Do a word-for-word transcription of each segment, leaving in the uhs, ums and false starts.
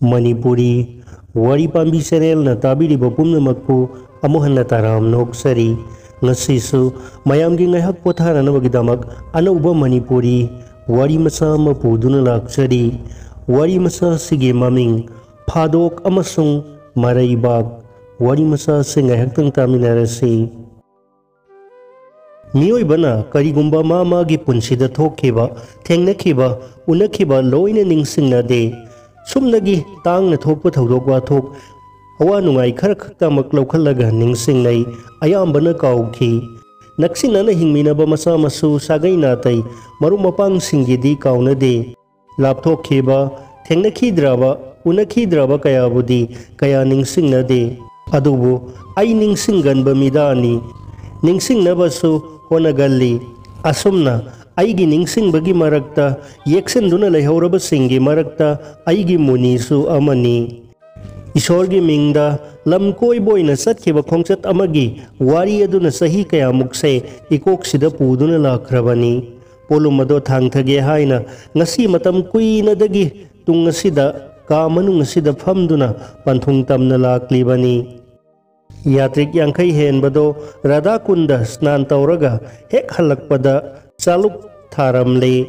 ꯃꯅꯤꯄꯨꯔꯤ ꯋꯥꯔꯤ ꯄꯥꯝꯕꯤ ꯆꯦꯅꯦꯜꯅ ꯇꯥꯕꯤꯔꯤꯕ ꯄꯨꯝꯅꯃꯛꯄꯨ ꯑꯃꯨꯛ ꯍꯟꯅ ꯇꯔꯥꯝꯅ ꯑꯣꯛꯆꯔꯤ꯫ ꯉꯁꯤꯁꯨ ꯃꯌꯥꯝꯒꯤ ꯉꯥꯏꯍꯥꯛ ꯄꯣꯊꯥꯅꯅꯕꯒꯤꯗꯃꯛ ꯑꯅꯧꯕ ꯃꯅꯤꯄꯨꯔꯤ ꯋꯥꯔꯤ ꯃꯆꯥ ꯑꯃ ꯄꯨꯗꯨꯅ ꯂꯥꯛꯆꯔꯤ꯫ ꯋꯥꯔꯤ ꯃꯆꯥ ꯑꯁꯤꯒꯤ ꯃꯃꯤꯡ ꯐꯥꯗꯣꯛ ꯑꯃꯁꯨꯡ ꯃꯔꯩꯕꯥꯛ꯫ ꯋꯥꯔꯤ ꯃꯆꯥ ꯑꯁꯤ ꯉꯥꯏꯍꯥꯛꯇꯪ ꯇꯥꯃꯤꯟꯅꯔꯁꯤ꯫ ꯃꯤꯑꯣꯏꯕꯅ ꯀꯔꯤꯒꯨꯝꯕ ꯃꯥ ꯃꯥꯒꯤ ꯄꯨꯟꯁꯤꯗ ꯊꯣꯛꯈꯤꯕ, ꯊꯦꯡꯅꯈꯤꯕ, ꯎꯅꯈꯤꯕ ꯂꯣꯏꯅ ꯅꯤꯡꯁꯤꯡꯅꯗꯦ꯫ ꯁꯨꯞꯅꯒꯤ ꯇꯥꯡꯅ ꯊꯣꯛꯄ ꯊꯧꯗꯣꯛ ꯋꯥꯊꯣꯛ, ꯑꯋꯥ ꯅꯨꯡꯉꯥꯏ ꯈꯔ ꯈꯛꯇꯃꯛ ꯂꯧꯈꯠꯂꯒ ꯅꯤꯡꯁꯤꯡꯅꯩ꯫ ꯑꯌꯥꯝꯕꯅ ꯀꯥꯎꯈꯤ꯫ ꯅꯛꯁꯤꯟꯅꯅ ꯍꯤꯡꯃꯤꯟꯅꯕ ꯃꯆꯥ ꯃꯁꯨ, ꯁꯥꯒꯩ ꯅꯥꯇꯩ, ꯃꯔꯨꯞ ꯃꯄꯥꯡꯁꯤꯡꯒꯤꯗꯤ ꯀꯥꯎꯅꯗꯦ꯫ ꯂꯥꯞꯊꯣꯛꯈꯤꯕ, ꯊꯦꯡꯅꯈꯤꯗ꯭ꯔꯕ, ꯎꯅꯈꯤꯗ꯭ꯔꯕ ꯀꯌꯥꯕꯨꯗꯤ ꯀꯌꯥ ꯅꯤꯡꯁꯤꯡꯅꯗꯦ꯫ ꯑꯗꯨꯕꯨ ꯑꯩ ꯅꯤꯡꯁꯤꯡꯒꯟꯕ ꯃꯤꯗꯥꯅꯤ꯫ ꯅꯤꯡꯁꯤꯡꯅꯕꯁꯨ ꯍꯣꯠꯅꯒꯜꯂꯤ꯫ ꯑꯁꯨꯝꯅ ꯑꯩꯒꯤ ꯅꯤꯡꯁꯤꯡꯕꯒꯤ ꯃꯔꯛꯇ, ꯌꯦꯛꯁꯤꯟꯗꯨꯅ ꯂꯩꯍꯧꯔꯕꯁꯤꯡꯒꯤ ꯃꯔꯛꯇ ꯑꯩꯒꯤ ꯃꯨꯅꯤꯁꯨ ꯑꯃꯅꯤ꯫ ꯏꯁꯣꯔꯒꯤ ꯃꯤꯡꯗ ꯂꯝ ꯀꯣꯏꯕ ꯑꯣꯏꯅ ꯆꯠꯈꯤꯕ ꯈꯣꯡꯆꯠ ꯑꯃꯒꯤ ꯋꯥꯔꯤ ꯑꯗꯨꯅ ꯆꯍꯤ ꯀꯌꯥꯃꯨꯛꯁꯦ ꯏꯀꯣꯛꯁꯤꯗ ꯄꯨꯗꯨꯅ ꯂꯥꯛꯈ꯭ꯔꯕꯅꯤ꯫ ꯄꯣꯠꯂꯨꯝ ꯑꯗꯣ ꯊꯥꯡꯊꯒꯦ ꯍꯥꯏꯅ ꯉꯁꯤ ꯃꯇꯝ ꯀꯨꯏꯅꯗꯒꯤ ꯇꯨꯡ ꯑꯁꯤꯗ, ꯀꯥ ꯃꯅꯨꯡ ꯑꯁꯤꯗ ꯐꯝꯗꯨꯅ ꯄꯟꯊꯨꯡ ꯇꯝꯅ ꯂꯥꯛꯂꯤꯕꯅꯤ꯫ ꯌꯥꯇ꯭ꯔꯤꯛ ꯌꯥꯡꯈꯩ ꯍꯦꯟꯕꯗꯣ ꯔꯥꯙꯥ ꯀꯨꯟꯗ ꯁ꯭ꯅꯥꯟ ꯇꯧꯔꯒ ꯍꯦꯛ ꯍꯜꯂꯛꯄꯗ ꯆꯥꯂꯨꯛ ꯊꯥꯔꯝꯂꯦ꯫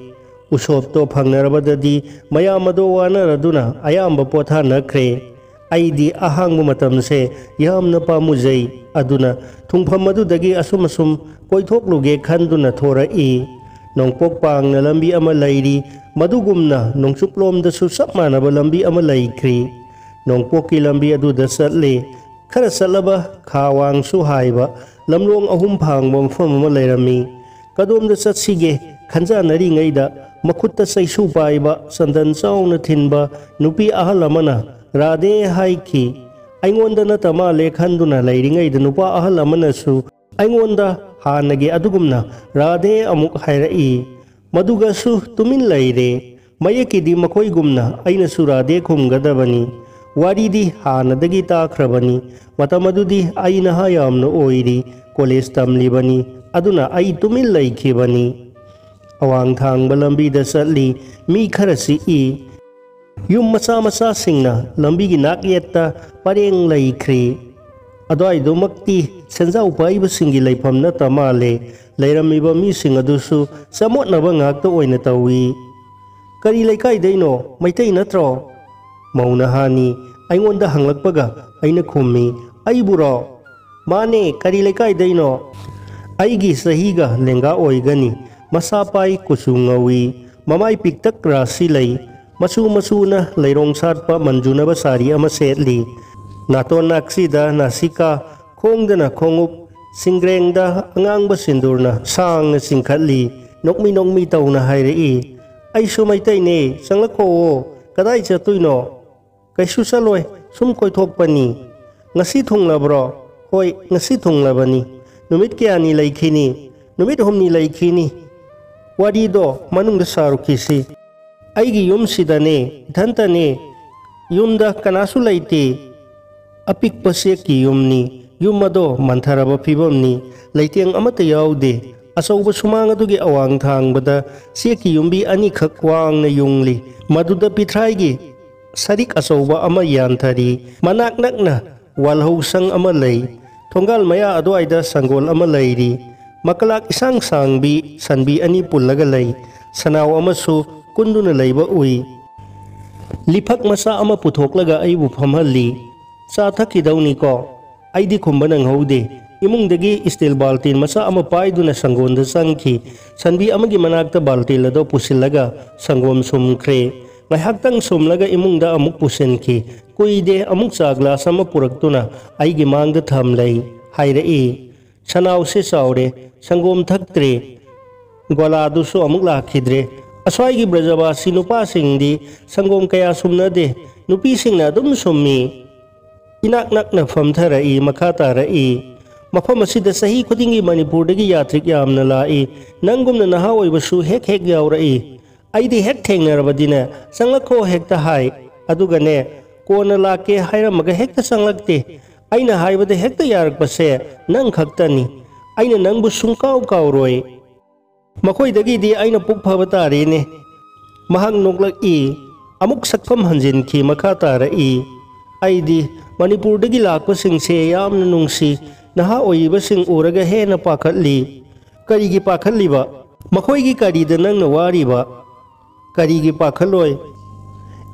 ꯎꯁꯣꯞꯇꯣ ꯐꯪꯅꯔꯕꯗꯗꯤ ꯃꯌꯥꯝ ꯑꯗꯣ ꯋꯥꯅꯔꯗꯨꯅ ꯑꯌꯥꯝꯕ ꯄꯣꯊꯥꯅꯈ꯭ꯔꯦ꯫ ꯑꯩꯗꯤ ꯑꯍꯥꯡꯕ ꯃꯇꯝꯁꯦ ꯌꯥꯝꯅ ꯄꯥꯝꯃꯨꯖꯩ꯫ ꯑꯗꯨꯅ ꯊꯨꯡꯐꯝ ꯑꯗꯨꯗꯒꯤ ꯑꯁꯨꯝ ꯑꯁꯨꯝ ꯀꯣꯏꯊꯣꯛꯂꯨꯒꯦ ꯈꯟꯗꯨꯅ ꯊꯣꯔꯛꯏ꯫ ꯅꯣꯡꯄꯣꯛ ꯄꯥꯡꯅ ꯂꯝꯕꯤ ꯑꯃ ꯂꯩꯔꯤ, ꯃꯗꯨꯒꯨꯝꯅ ꯅꯣꯡꯆꯨꯞꯂꯣꯝꯗꯁꯨ ꯆꯞ ꯃꯥꯟꯅꯕ ꯂꯝꯕꯤ ꯑꯃ ꯂꯩꯈ꯭ꯔꯤ꯫ ꯅꯣꯡꯄꯣꯛꯀꯤ ꯂꯝꯕꯤ ꯑꯗꯨꯗ ꯆꯠꯂꯤ꯫ ꯈꯔ ꯆꯠꯂꯕ ꯈꯥ ꯋꯥꯡꯁꯨ ꯍꯥꯏꯕ ꯂꯝꯂꯣꯡ ꯑꯍꯨꯝ ꯐꯥꯡꯕ ꯃꯐꯝ ꯑꯃ ꯂꯩꯔꯝꯃꯤ꯫ ꯀꯗꯣꯝꯗ ꯆꯠꯁꯤꯒꯦ ꯈꯟꯖꯥꯟꯅꯔꯤꯉꯩꯗ ꯃꯈꯨꯠꯇ ꯆꯩꯁꯨ ꯄꯥꯏꯕ, ꯆꯟꯗꯟ ꯆꯥꯎꯅ ꯊꯤꯟꯕ ꯅꯨꯄꯤ ꯑꯍꯜ ꯑꯃꯅ "ꯔꯥꯙꯦ" ꯍꯥꯏꯈꯤ꯫ ꯑꯩꯉꯣꯟꯗ ꯅꯠꯇ ꯃꯥꯜꯂꯦ ꯈꯟꯗꯨꯅ ꯂꯩꯔꯤꯉꯩꯗ ꯅꯨꯄꯥ ꯑꯍꯜ ꯑꯃꯅꯁꯨ ꯑꯩꯉꯣꯟꯗ ꯍꯥꯟꯅꯒꯤ ꯑꯗꯨꯒꯨꯝꯅ "ꯔꯥꯙꯦ" ꯑꯃꯨꯛ ꯍꯥꯏꯔꯛꯏ꯫ ꯃꯗꯨꯒꯁꯨ ꯇꯨꯃꯤꯟ ꯂꯩꯔꯦ꯫ ꯃꯌꯦꯛꯀꯤꯗꯤ ꯃꯈꯣꯏꯒꯨꯝꯅ ꯑꯩꯅꯁꯨ "ꯔꯥꯙꯦ" ꯈꯨꯝꯒꯗꯕꯅꯤ꯫ ꯋꯥꯔꯤꯗꯤ ꯍꯥꯟꯅꯗꯒꯤ ꯇꯥꯈ꯭ꯔꯕꯅꯤ꯫ ꯃꯇꯝ ꯑꯗꯨꯗꯤ ꯑꯩ ꯅꯍꯥ ꯌꯥꯝꯅ ꯑꯣꯏꯔꯤ, ꯀꯣꯂꯦꯖ ꯇꯝꯂꯤꯕꯅꯤ꯫ ꯑꯗꯨꯅ ꯑꯩ ꯇꯨꯃꯤꯟ ꯂꯩꯈꯤꯕꯅꯤ꯫ ꯑꯋꯥꯡ ꯊꯥꯡꯕ ꯂꯝꯕꯤꯗ ꯆꯠꯂꯤ꯫ ꯃꯤ ꯈꯔ ꯆꯤꯛꯏ꯫ ꯌꯨꯝ ꯃꯆꯥ ꯃꯆꯥꯁꯤꯡꯅ ꯂꯝꯕꯤꯒꯤ ꯅꯥꯛ ꯌꯦꯠꯇ ꯄꯔꯦꯡ ꯂꯩꯈ꯭ꯔꯦ꯫ ꯑꯗꯨꯋꯥꯏꯗꯨꯃꯛꯇꯤ ꯁꯦꯟꯖꯥꯎ ꯄꯥꯏꯕꯁꯤꯡꯒꯤ ꯂꯩꯐꯝ ꯅꯠꯇ ꯃꯥꯜꯂꯦ꯫ ꯂꯩꯔꯝꯃꯤꯕ ꯃꯤꯁꯤꯡ ꯑꯗꯨꯁꯨ ꯆꯃꯣꯠꯅꯕ ꯉꯥꯛꯇ ꯑꯣꯏꯅ ꯇꯧꯏ꯫ "ꯀꯔꯤ ꯂꯩꯀꯥꯏꯗꯩꯅꯣ? ꯃꯩꯇꯩ ꯅꯠꯇ꯭ꯔꯣ?" ꯃꯧꯅ ꯍꯥꯅꯤ꯫ ꯑꯩꯉꯣꯟꯗ ꯍꯪꯂꯛꯄꯒ ꯑꯩꯅ ꯈꯨꯝꯃꯤ, "ꯑꯩꯕꯨꯔꯣ?" "ꯃꯥꯅꯦ, ꯀꯔꯤ ꯂꯩꯀꯥꯏꯗꯩꯅꯣ?" ꯑꯩꯒꯤ ꯆꯍꯤꯒ ꯂꯦꯡꯒꯥ ꯑꯣꯏꯒꯅꯤ꯫ ꯃꯁꯥ ꯄꯥꯏ, ꯀꯨꯆꯨ ꯉꯧꯏ, ꯃꯃꯥꯏ ꯄꯤꯛꯇꯛ ꯔꯥꯁꯤ ꯂꯩ, ꯃꯆꯨ ꯃꯆꯨꯅ ꯂꯩꯔꯣꯡ ꯁꯥꯠꯄ ꯃꯟꯖꯨꯅꯕ ꯁꯥꯔꯤ ꯑꯃ ꯁꯦꯠꯂꯤ꯫ ꯅꯥꯇꯣꯟ ꯅꯥꯛꯁꯤꯗ ꯅꯥꯁꯤꯀꯥ, ꯈꯣꯡꯗꯅ ꯈꯣꯡꯎꯞ, ꯁꯤꯡꯒ꯭ꯔꯦꯡꯗ ꯑꯉꯥꯡꯕ ꯁꯤꯟꯗꯨꯔꯅ ꯁꯥꯡꯅ ꯆꯤꯡꯈꯠꯂꯤ꯫ ꯅꯣꯛꯃꯤ ꯅꯣꯛꯃꯤ ꯇꯧꯅ ꯍꯥꯏꯔꯛꯏ, "ꯑꯩꯁꯨ ꯃꯩꯇꯩꯅꯦ, ꯆꯪꯂꯛꯈꯣꯋꯣ꯫ ꯀꯗꯥꯏ ꯆꯠꯇꯣꯏꯅꯣ?" "ꯀꯩꯁꯨ ꯆꯠꯂꯣꯏ, ꯁꯨꯝ ꯀꯣꯏꯊꯣꯛꯄꯅꯤ꯫" "ꯉꯁꯤ ꯊꯨꯡꯂꯕ꯭ꯔꯣ?" "ꯍꯣꯏ, ꯉꯁꯤ ꯊꯨꯡꯂꯕꯅꯤ꯫" "ꯅꯨꯃꯤꯠ ꯀꯌꯥꯅꯤ ꯂꯩꯈꯤꯅꯤ?" "ꯅꯨꯃꯤꯠ ꯍꯨꯝꯅꯤ ꯂꯩꯈꯤꯅꯤ꯫" ꯋꯥꯔꯤꯗꯣ ꯃꯅꯨꯡꯗ ꯁꯥꯔꯨꯈꯤꯁꯤ꯫ ꯑꯩꯒꯤ ꯌꯨꯝꯁꯤꯗꯅꯦ, ꯏꯊꯟꯇꯅꯦ꯫ ꯌꯨꯝꯗ ꯀꯅꯥꯁꯨ ꯂꯩꯇꯦ꯫ ꯑꯄꯤꯛꯄ ꯆꯦꯛꯀꯤ ꯌꯨꯝꯅꯤ꯫ ꯌꯨꯝ ꯑꯗꯣ ꯃꯟꯊꯔꯕ ꯐꯤꯕꯝꯅꯤ꯫ ꯂꯩꯇꯦꯡ ꯑꯃꯠꯇ ꯌꯥꯎꯗꯦ꯫ ꯑꯆꯧꯕ ꯁꯨꯃꯥꯡ ꯑꯗꯨꯒꯤ ꯑꯋꯥꯡ ꯊꯥꯡꯕꯗ ꯆꯦꯛꯀꯤ ꯌꯨꯝꯕꯤ ꯑꯅꯤꯈꯛ ꯋꯥꯡꯅ ꯌꯨꯡꯂꯤ꯫ ꯃꯗꯨꯗ ꯄꯤꯊ꯭ꯔꯥꯏꯒꯤ ꯁꯔꯤꯛ ꯑꯆꯧꯕ ꯑꯃ ꯌꯥꯟꯊꯔꯤ꯫ ꯃꯅꯥꯛ ꯅꯛꯅ ꯋꯥꯜꯍꯧꯁꯪ ꯑꯃ ꯂꯩ꯫ ꯊꯣꯡꯒꯥꯜ ꯃꯌꯥ ꯑꯗꯨꯋꯥꯏꯗ ꯁꯪꯒꯣꯜ ꯑꯃ ꯂꯩꯔꯤ꯫ ꯃꯀꯂꯥꯛ ꯏꯁꯥꯡ ꯁꯥꯡꯕꯤ ꯁꯟꯕꯤ ꯑꯅꯤ ꯄꯨꯜꯂꯒ ꯂꯩ꯫ ꯁꯅꯥꯎ ꯑꯃꯁꯨ ꯀꯨꯟꯗꯨꯅ ꯂꯩꯕ ꯎꯏ꯫ ꯂꯤꯐꯛ ꯃꯆꯥ ꯑꯃ ꯄꯨꯊꯣꯛꯂꯒ ꯑꯩꯕꯨ ꯐꯝꯍꯜꯂꯤ꯫ "ꯆꯥ ꯊꯛꯈꯤꯗꯧꯅꯤꯀꯣ?" ꯑꯩꯗꯤ ꯈꯨꯝꯕ ꯅꯪꯍꯧꯗꯦ꯫ ꯏꯃꯨꯡꯗꯒꯤ ꯏꯁꯇꯤꯜ ꯕꯥꯜꯇꯤꯟ ꯃꯆꯥ ꯑꯃ ꯄꯥꯏꯗꯨꯅ ꯁꯪꯒꯣꯟꯗ ꯆꯪꯈꯤ꯫ ꯁꯟꯕꯤ ꯑꯃꯒꯤ ꯃꯅꯥꯛꯇ ꯕꯥꯜꯇꯤꯟ ꯑꯗꯨ ꯄꯨꯁꯤꯜꯂꯒ ꯁꯪꯒꯣꯝ ꯁꯨꯝꯈ꯭ꯔꯦ꯫ ꯉꯥꯏꯍꯥꯛꯇꯪ ꯁꯨꯝꯂꯒ ꯏꯃꯨꯡꯗ ꯑꯃꯨꯛ ꯄꯨꯁꯤꯟꯈꯤ꯫ ꯀꯨꯏꯗꯦ, ꯑꯃꯨꯛ ꯆꯥ ꯒ꯭ꯂꯥꯁ ꯑꯃ ꯄꯨꯔꯛꯇꯨꯅ ꯑꯩꯒꯤ ꯃꯥꯡꯗ ꯊꯝꯂꯩ꯫ ꯍꯥꯏꯔꯛꯏ, "ꯁꯅꯥꯎꯁꯦ ꯆꯥꯎꯔꯦ, ꯁꯪꯒꯣꯝ ꯊꯛꯇ꯭ꯔꯦ꯫" ꯒꯣꯂꯥꯗꯨꯁꯨ ꯑꯃꯨꯛ ꯂꯥꯛꯈꯤꯗ꯭ꯔꯦ꯫ ꯑꯁ꯭ꯋꯥꯏꯒꯤ ꯕ꯭ꯔꯖꯕꯥꯁꯤ ꯅꯨꯄꯥꯁꯤꯡꯗꯤ ꯁꯪꯒꯣꯝ ꯀꯌꯥ ꯁꯨꯝꯅꯗꯦ꯫ ꯅꯨꯄꯤꯁꯤꯡꯅ ꯑꯗꯨꯝ ꯁꯨꯝꯃꯤ꯫ ꯏꯅꯥꯛ ꯅꯛꯅ ꯐꯝꯊꯔꯛꯏ, ꯃꯈꯥ ꯇꯥꯔꯛꯏ, "ꯃꯐꯝ ꯑꯁꯤꯗ ꯆꯍꯤ ꯈꯨꯗꯤꯡꯒꯤ ꯃꯅꯤꯄꯨꯔꯗꯒꯤ ꯌꯥꯇ꯭ꯔꯤꯛ ꯌꯥꯝꯅ ꯂꯥꯛꯏ꯫ ꯅꯪꯒꯨꯝꯅ ꯅꯍꯥ ꯑꯣꯏꯕꯁꯨ ꯍꯦꯛ ꯍꯦꯛ ꯌꯥꯎꯔꯛꯏ꯫ ꯑꯩꯗꯤ ꯍꯦꯛ ꯊꯦꯡꯅꯔꯕꯗꯤꯅꯦ, 'ꯆꯪꯂꯛꯈꯣ' ꯍꯦꯛꯇ ꯍꯥꯏ꯫ ꯑꯗꯨꯒꯅꯦ, 'ꯀꯣꯟꯅ ꯂꯥꯛꯀꯦ' ꯍꯥꯏꯔꯝꯃꯒ ꯍꯦꯛꯇ ꯆꯪꯂꯛꯇꯦ꯫ ꯑꯩꯅ ꯍꯥꯏꯕꯗ ꯍꯦꯛꯇ ꯌꯥꯔꯛꯄꯁꯦ ꯅꯪ ꯈꯛꯇꯅꯤ꯫ ꯑꯩꯅ ꯅꯪꯕꯨ ꯁꯨꯡꯀꯥꯎ ꯀꯥꯎꯔꯣꯏ꯫ ꯃꯈꯣꯏꯗꯒꯤꯗꯤ ꯑꯩꯅ ꯄꯨꯛ ꯐꯕ ꯇꯥꯔꯦꯅꯦ꯫" ꯃꯍꯥꯛ ꯅꯣꯛꯂꯛꯏ꯫ ꯑꯃꯨꯛ ꯁꯛꯐꯝ ꯍꯟꯖꯤꯟꯈꯤ꯫ ꯃꯈꯥ ꯇꯥꯔꯛꯏ, ꯑꯩꯗꯤ ꯃꯅꯤꯄꯨꯔꯗꯒꯤ ꯂꯥꯛꯄꯁꯤꯡꯁꯦ ꯌꯥꯝꯅ ꯅꯨꯡꯁꯤ꯫ ꯅꯍꯥ ꯑꯣꯏꯔꯤꯕꯁꯤꯡ ꯎꯔꯒ ꯍꯦꯟꯅ ꯄꯥꯈꯠꯂꯤ꯫ ꯀꯔꯤꯒꯤ ꯄꯥꯈꯠꯂꯤꯕ? ꯃꯈꯣꯏꯒꯤ ꯀꯔꯤꯗ ꯅꯪꯅ ꯋꯥꯔꯤꯕ? ꯀꯔꯤꯒꯤ ꯄꯥꯈꯠꯂꯣꯏ?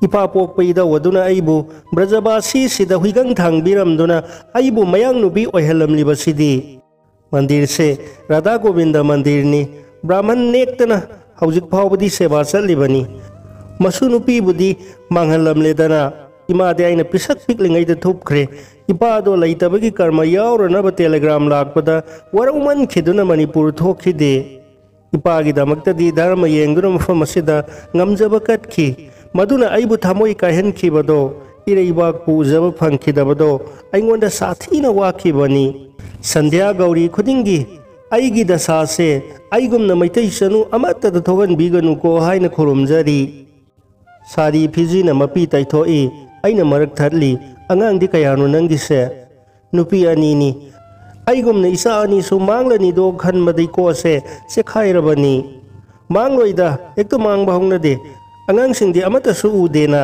ꯏꯄꯥ ꯄꯣꯛꯄ ꯏꯙꯧ ꯑꯗꯨꯅ ꯑꯩꯕꯨ ꯕ꯭ꯔꯖꯕꯥꯁꯤꯁꯤꯗ ꯍꯨꯏꯒꯪ ꯊꯥꯡꯕꯤꯔꯝꯗꯨꯅ ꯑꯩꯕꯨ ꯃꯌꯥꯡ ꯅꯨꯄꯤ ꯑꯣꯏꯍꯜꯂꯝꯂꯤꯕꯁꯤꯗꯤ꯫ ꯃꯟꯗꯤꯔꯁꯦ ꯔꯥꯙꯥ ꯒꯣꯕꯤꯟꯗ ꯃꯟꯗꯤꯔꯅꯤ꯫ ꯕ꯭ꯔꯥꯍꯃꯟ ꯅꯦꯛꯇꯅ ꯍꯧꯖꯤꯛ ꯐꯥꯎꯕꯗꯤ ꯁꯦꯕꯥ ꯆꯠꯂꯤꯕꯅꯤ꯫ ꯃꯁꯨ ꯅꯨꯄꯤꯕꯨꯗꯤ ꯃꯥꯡꯍꯜꯂꯝꯂꯦꯗꯅ꯫ ꯏꯃꯥꯗꯤ ꯑꯩꯅ ꯄꯤꯁꯛ ꯄꯤꯛꯂꯤꯉꯩꯗ ꯊꯨꯞꯈ꯭ꯔꯦ꯫ ꯏꯄꯥꯗꯣ ꯂꯩꯇꯕꯒꯤ ꯀꯔꯃ ꯌꯥꯎꯔꯅꯕ ꯇꯦꯂꯦꯒ꯭ꯔꯥꯝ ꯂꯥꯛꯄꯗ ꯋꯥꯔꯧꯃꯟꯈꯤꯗꯨꯅ ꯃꯅꯤꯄꯨꯔ ꯊꯣꯛꯈꯤꯗꯦ꯫ ꯏꯄꯥꯒꯤꯗꯃꯛꯇꯗꯤ ꯙꯔꯃ ꯌꯦꯡꯗꯨꯅ ꯃꯐꯝ ꯑꯁꯤꯗ ꯉꯝꯖꯕ ꯀꯠꯈꯤ꯫ ꯃꯗꯨꯅ ꯑꯩꯕꯨ ꯊꯃꯣꯏ ꯀꯥꯏꯍꯟꯈꯤꯕꯗꯣ, ꯏꯔꯩꯕꯥꯛꯄꯨ ꯎꯖꯕ ꯐꯪꯈꯤꯗꯕꯗꯣ ꯑꯩꯉꯣꯟꯗ ꯁꯥꯊꯤꯅ ꯋꯥꯈꯤꯕꯅꯤ꯫ ꯁꯟꯙ꯭ꯌꯥ ꯒꯧꯔꯤ ꯈꯨꯗꯤꯡꯒꯤ ꯑꯩꯒꯤ ꯗꯁꯥꯁꯦ ꯑꯩꯒꯨꯝꯅ ꯃꯩꯇꯩ ꯆꯅꯨ ꯑꯃꯠꯇꯗ ꯊꯣꯛꯍꯟꯕꯤꯒꯅꯨꯀꯣ ꯍꯥꯏꯅ ꯈꯨꯔꯨꯝꯖꯔꯤ꯫ ꯁꯥꯔꯤ ꯐꯤꯖꯤꯅ ꯃꯄꯤ ꯇꯩꯊꯣꯛꯏ꯫ ꯑꯩꯅ ꯃꯔꯛ ꯊꯠꯂꯤ꯫ "ꯑꯉꯥꯡꯗꯤ ꯀꯌꯥꯅꯣ ꯅꯪꯒꯤꯁꯦ?" "ꯅꯨꯄꯤ ꯑꯅꯤꯅꯤ꯫ ꯑꯩꯒꯨꯝꯅ ꯏꯆꯥ ꯑꯅꯤꯁꯨ ꯃꯥꯡꯂꯅꯤꯗꯣ ꯈꯟꯕꯗꯩ ꯀꯣꯛꯁꯦ ꯆꯦꯛꯈꯥꯏꯔꯕꯅꯤ꯫" "ꯃꯥꯡꯂꯣꯏꯗ, ꯍꯦꯛꯇ ꯃꯥꯡꯕ ꯍꯧꯅꯗꯦ꯫ ꯑꯉꯥꯡꯁꯤꯡꯗꯤ ꯑꯃꯠꯇꯁꯨ ꯎꯗꯦꯅ꯫"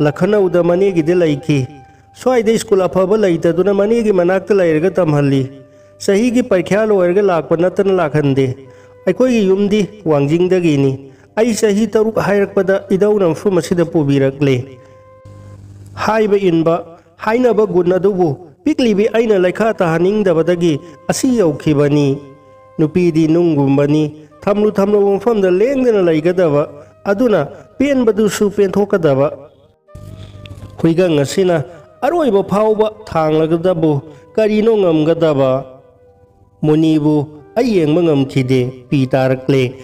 "ꯂꯈꯅꯧꯗ ꯃꯅꯦꯒꯤꯗ ꯂꯩꯈꯤ꯫ ꯁ꯭ꯋꯥꯏꯗ ꯁ꯭ꯀꯨꯜ ꯑꯐꯕ ꯂꯩꯇꯗꯨꯅ ꯃꯅꯦꯒꯤ ꯃꯅꯥꯛꯇ ꯂꯩꯔꯒ ꯇꯝꯍꯜꯂꯤ꯫ ꯆꯍꯤꯒꯤ ꯄꯔꯤꯈ꯭ꯌꯥ ꯂꯣꯏꯔꯒ ꯂꯥꯛꯄ ꯅꯠꯇꯅ ꯂꯥꯛꯍꯟꯗꯦ꯫ ꯑꯩꯈꯣꯏꯒꯤ ꯌꯨꯝꯗꯤ ꯋꯥꯡꯖꯤꯡꯗꯒꯤꯅꯤ꯫ ꯑꯩ ꯆꯍꯤ ꯇꯔꯨꯛ ꯍꯥꯏꯔꯛꯄꯗ ꯏꯙꯧꯅ ꯃꯐꯝ ꯑꯁꯤꯗ ꯄꯨꯕꯤꯔꯛꯂꯦ꯫" ꯍꯥꯏꯕ ꯏꯟꯕ, ꯍꯥꯏꯅꯕ ꯒꯨꯟ ꯑꯗꯨꯕꯨ ꯄꯤꯛꯂꯤꯕꯤ ꯑꯩꯅ ꯂꯩꯈꯥ ꯇꯥꯍꯟꯅꯤꯡꯗꯕꯗꯒꯤ ꯑꯁꯤ ꯌꯧꯈꯤꯕꯅꯤ꯫ ꯅꯨꯄꯤꯗꯤ ꯅꯨꯡꯒꯨꯝꯕꯅꯤ꯫ ꯊꯝꯂꯨ ꯊꯝꯂꯨꯕ ꯃꯐꯝꯗ ꯂꯦꯡꯗꯅ ꯂꯩꯒꯗꯕ, ꯑꯗꯨꯅ ꯄꯦꯟꯕꯗꯨꯁꯨ ꯄꯦꯟꯊꯣꯛꯀꯗꯕ꯫ ꯍꯨꯏꯒꯪ ꯑꯁꯤꯅ ꯑꯔꯣꯏꯕ ꯐꯥꯎꯕ ꯊꯥꯡꯂꯒꯗꯕꯨ ꯀꯔꯤꯅꯣ ꯉꯝꯒꯗꯕ? ꯃꯨꯅꯤꯕꯨ ꯑꯩ ꯌꯦꯡꯕ ꯉꯝꯈꯤꯗꯦ, ꯄꯤ ꯇꯥꯔꯛꯂꯦ꯫